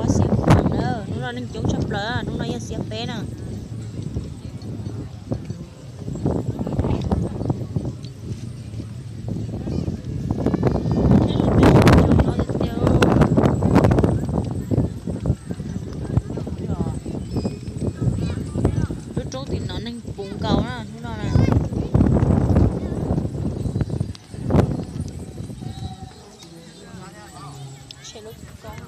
Xiab Pheej na, hnub no neeg coob tshaj plaws, hnub no yog xiab peb na. Lub roob tim no neeg puv nkaus na hnub no na. Tshe lub koob,